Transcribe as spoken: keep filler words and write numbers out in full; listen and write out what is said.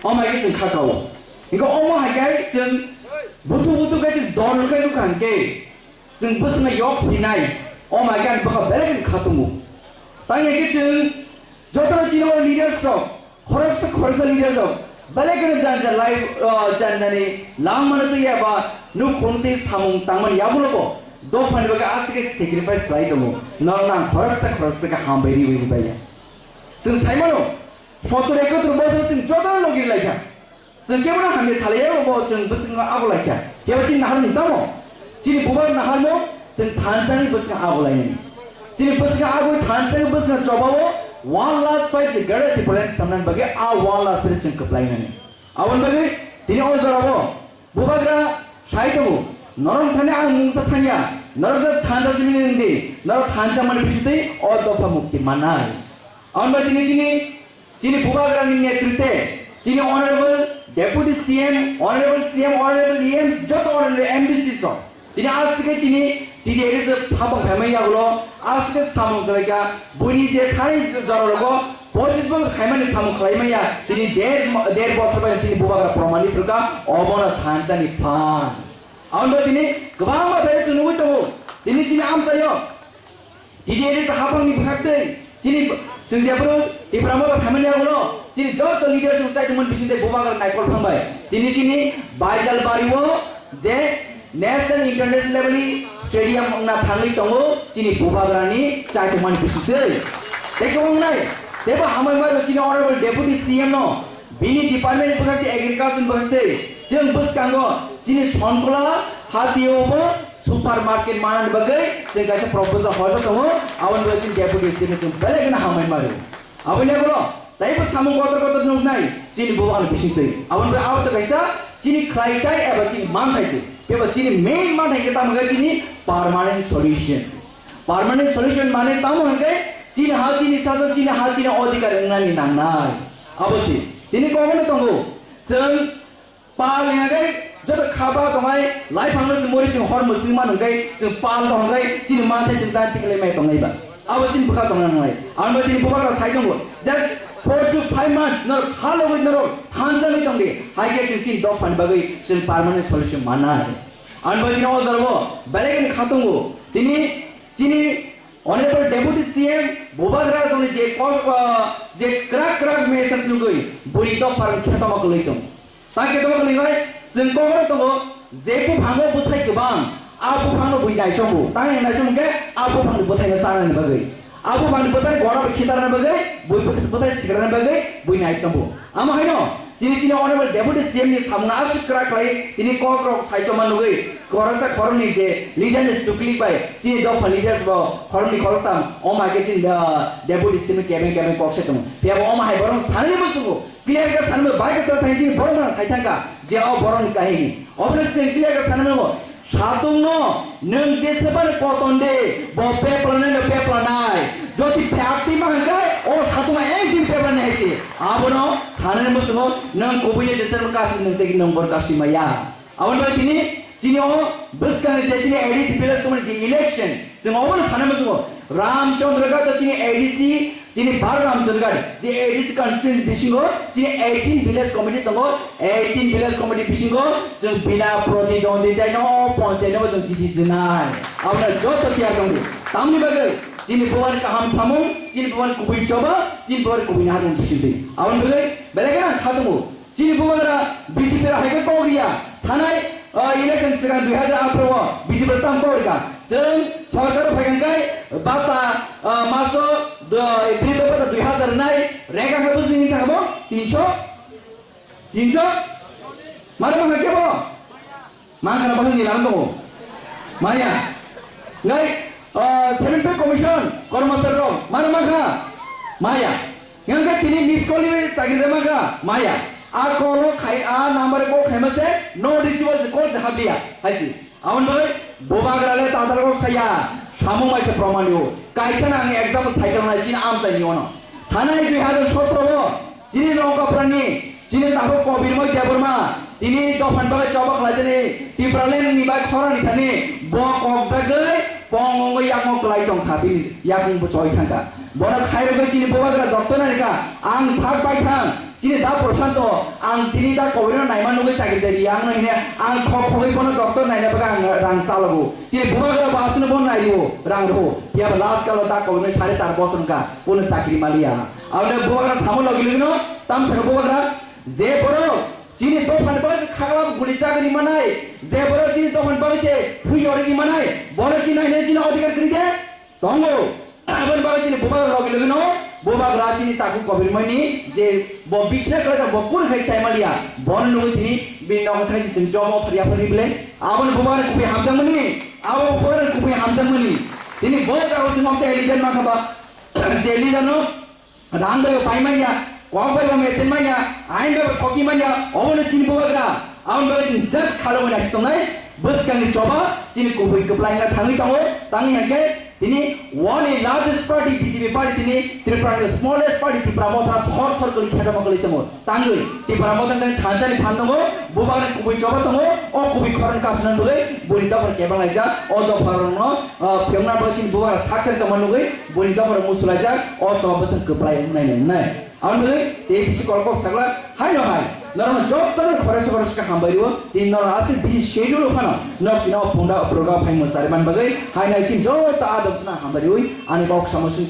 Omo hai khe chwng kha kao. Hingke omo hai khe chwng buthuk buthuk khe chwng dol khe nukha hingke chwng bwswkno yok sinai. Omo hai khe ani bwkha belai kheno kha tongo. Tang hai khe chwng jotono chini o leaders rok, khoroksa khoroksa leaders rok belai kheno janja lai, ah, janjani langmano twi eba nukhung tei samung tangmani yagulogo dophani bagwi aswk khe sacrifice khlai tongo. Norokno ang khoroksa khoroksa khe hambai riwi bai ya. Chwng sai mano, sottor ekottor bosor chwng jotono logi lai kha. Chwng kebono hamya salai ya, bo chwng bwswkno abo lai kha. Kebo chini nahar ni tamo? Chini bubar nahar mo chwng thansa ni bwswkno abo lai nani. Chini bwswkno abo thansa ni bwswkno choba o one last fight je gare Tipraland samnan bagwi a one last fight chwng kwplai nani. Aboni bagwi tini o jora o bubagra sai tongo, norok thani ang mungsa sanya, norok just thansa simi nang di, norok thansa mani bisitwi o dopha mukti manai. Aboni bagwi tini chini Chini bubagrani netritwe, chini honorable deputy C M, honorable C M, honorable E Ms, joto honorable M D Cs rok. Tini aswk khe chini T D A S hapang phaimani yagulo aswk khe samung khlaikha, buini je thani jora rogo pochis bosor khaimani samung khlaimaya, tini der, der bosor bai tini bubagra promani phwrwkha, obono thansa ni phan. Aboni bai tini kwbangma bai chwng nugwi tongo, tini chini amchaio. T D A S hapangni bwkhaktwi chini chwng jephuru Tipra Motha phaimani yagulo chini joto leaders rok chaitongmani bisingtwi bubagra naikol phangbai. Tini chini Baijalbario je national international level ni stadium wngna thangwi tongo chini bubagrani chaitongmani bisingtwi. Tei kwbang wngnai teibo hambai mano chini honorable deputy C M no. Bini department bwkhaktwi agriculture bwkhaktwi chwng bwskango chini Sonkhola hatio bo supermarket manani bagwi chwng kaisa proposal hojak tongo, aboni bagwi chini deputy chief no chwng belai kheno hambai mano. Aboni yagulo taibo samung kotor kotor nuknai chini bubagrani bisingtwi. Aboni bagwi abo to kaisa chini khlai tai eba chini manthai se. Teibo chini main manthai khe tamo khe chini permanent solution. Permanent solution mane tamo hwnkhe chini ha chini sajo chini ha chini odhikar wngnani nangnai. Abo se tini kokno tongo. Chwng pal hingkhe joto khaba tongnai, laiphangno se muri chwng hor mwswng mano hwnkhe chwng pal tong hwnkhe chini manthai chwng dan tikhlai mai tongnai ba. Abo chini bwkha tongna nangnai. Ang bai tini bubagra sai tongo. Just four to five months norok phalogwi norok thansa wngwi tongdi. Hai khe chwng chini dophani bagwi chwng permanent solution mannai. Ang bai tini o jorao belai kheno kha tongo. Tini chini Honorable Deputy C M Bubagra Rajwni je kos-, ah, je kwrak kwrak message nugwi bwrwi dopha rwng khetoma kwlwi tong. Ta khetoma kwlwi bai chwng kokno tongo je buphango bwthai kwbang, a buphangno bui naisongo. Ta hwnwi naisong hwnkhe a buphangni bwthaino chanani bagwi, a buphangni bwthai gora bai khitarna bagwi, bui bwthai sikrana bagwi bui naisongo. Amo haino chini, chini Honorable Deputy C M ni samung aswk kwrak khlai tini kok rok sai tongma nugwi, khoroksa khoroknwi je leader ni suklik bai chini dopha leaders bo khoroknwi khoroktham omo hai khe chini, ah, Deputy C M ni kebeng kebeng kok sai tongo. Phiya bo omo hai borok sanani muchungo clear khe sanani bai khe sa thang chini borok no sai thangkha je o borok ni kahini. Omo chwng clear khe sanani nango. Satungno nwng jesebani koton de, bo peplanai no peplanai. Jodi pepti ma hwnkhe, o satungno ekdin peplanai hai se. Abono sanani muchungo nwng kubui ni jesebani kasi nwng tei nwng bor kasi maya. Aboni bai tini chini o bwskang je chini A D C village committee je election, chwng obono sanani muchungo Ramchandra Ghat chini A D C Chini Bharat Ramchandra Ghat, je A D C constituency bisingo, chini eighteen village committee tongo, eighteen village committee bisingo, chwng bina pratidwonditai no, ponchai no bo chwng jiti dinai. Aboni joto tiyar tongdi. Tamni bagwi, chini bubagrani kaham samung, chini bubagrani kubui choba, chini bubagrani kubui naharmung bisingtwi. Aboni bagwi, belai kheno ang kha tongo. Chini bubagra B J P rok hai khe kok riya. Thanai, ah, election swkang dui hazar atharo o B J P rok tamo kok rikha. Chwng sorkar o phaikha hwnkhe bata, ah, maso do-, bridho bata dui hazar nai rega khe bwswk ni thangbo tinso? Tinso? Maro mankha kebo? Mankha na baksa ni lang tongo. Maya. Ngai, ah, seven pay commission, kormosari rok, mano mankha? Maya. Hingke tini miss call ni chakri rema kha? Maya. A call o khai, a number o call khaima se, no reachable se call se habliya. Hai se. Aboni bagwi bubagra le tatal rok saya, samung bai se proman yo. Kaisa na ang example cycle nai chini amchai ni ono. Thanai dui hazar sotro o, chini Longkaprani, chini tabuk Kobirmoi Debbarma, tini dophani bagwi choba khlaijani, Tipraland ni bai khorang ni thani, bo kokjagwi pong wngwi yakmo kwlai tongkha, bini yakung bo choi thangkha. Bono khairogwi chini bubagra doktor nai kha, ang sak bai thang, Chini da Prashanto, ang tini da kobirno naima nugwi chakri de ri, ang no hine, ang khok khogwi bono doctor naina bagwi ang rang chalogo. Chini bubagra bo aswkno bono nai rio, rang rwo. Phiya ba last kalo da kobirno sare char bosor wngkha, bono chakri maliya. Aboni bubagra samo logi logi no, tam saka bubagra, je borok chini dophani bagwi khaglam guli chagri manai, je borok chini dophani bagwi se thwi yorwi manai, bono ki naina chini odhikar kwrwi de? Tongo. Aboni bagwi chini bubagra logi logi no, bubagra chini takhuk kobirmani je bo bisna khlai bo kur khai chai maliya, bono nugwi tini bini nogo thaisi chwng jobo phariya phari bile. Aboni bubagra kubui hamjakmani, abo bubagra kubui hamjakmani. Tini bo jago chwng mokte leader mankha ba, je leader no rang bai bai manya, kok bai bai mechin manya, ain bai bai thoki manya, obono chini bubagra. Aboni bagwi chini just khalogwi naisi tongnai, bwskangni choba chini kubui kwplai wngna thangwi tongo, tangwi hwnkhe tini one largest party B J P party tini Tripura ni smallest party Tipra Motha thor thor kwrwi khetama kwrwi tongo. Tangwi Tipra Motha ni thansa ni phan tongo, bubagra kubui choba tongo, o kubui khorang kasuna bagwi buni dophar kebang laijak, o dophar rokno, ah, phiyokna bagwi chini bubagra sakhe tongma nugwi buni dophar musu laijak, o choba bwswk kwplai wngnai wngnai. Aboni bagwi tei bisi kolkok sakla haino hai norokno jotono khoroksa khoroksa khe hambai rwo, tini norok aswk bisi schedule phano nok tino punda program phai mwsari man bagwi haino hai chini joto adamsano hambai rwi ani kok samo sung